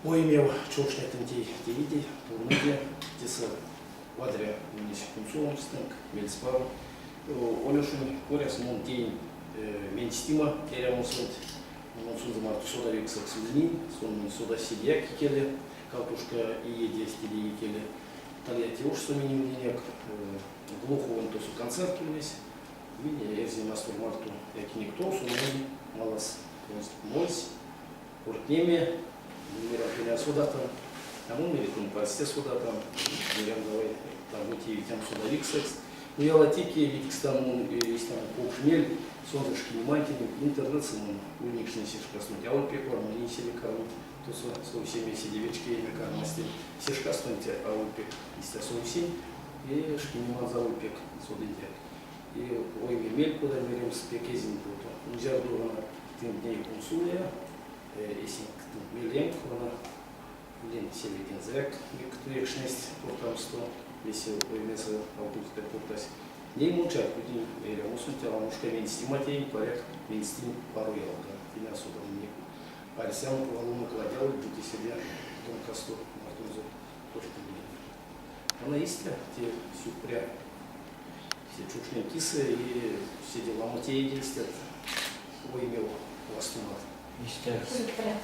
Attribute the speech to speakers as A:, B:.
A: Оймев чокшнетнень теиде, пурныде, тесэ вадря ульнесь кунсоломс тынк, мельспаро. Олёшонь коряс мон теинь менстима эрямосонть. Мон сонзэ марто содавиксэкс ульнинь, сон монь содась седеяк икеле, кавтошка иеде седе икеле. Тольятти ошсо минь ульнинек, Глуховонь тосо концерт ульнесь. Минь эрзянь мастор марто якинек тов, сон монь малас мольсь. Кортнеме, мерян, тунь а содатан, а мон мери тунь парсте содатан, мерян, давай таго теевтян содавиксэкс. Ну, ялатеке видькстан мон истямо покш мель сонзэ шкинемантень, интернетсэ мон ульнекшнинь се шкастонть аволь пек ламо, ней седе кармить тосо совсеме, седе вечкевеме кармасть. Се шкастонть аволь пек истя совсинь, и шкинеманзо аволь пек содыньдяк. И ойме мель, кода меремс, пек эзинь путо. Ну, зярдо вана тынь ней кунсолыя, эсенк меленк, вана лень седейдензэяк мик туекшнесть кортамсто, весе оймесэ алкукс кортась. Ней мон чарькодинь эрямосонть аламошка венстима теинь, паряк, венстинь паро ялга. Тень а содан. Минек арсян, валонок ладявольть, бути седе домкасто мартонзо кортнилинь. Вана истя те сюкпря се чокшнень кисэ и седе ламо теедельстят оймев вастомат.
B: Истя.
C: Сюкпря.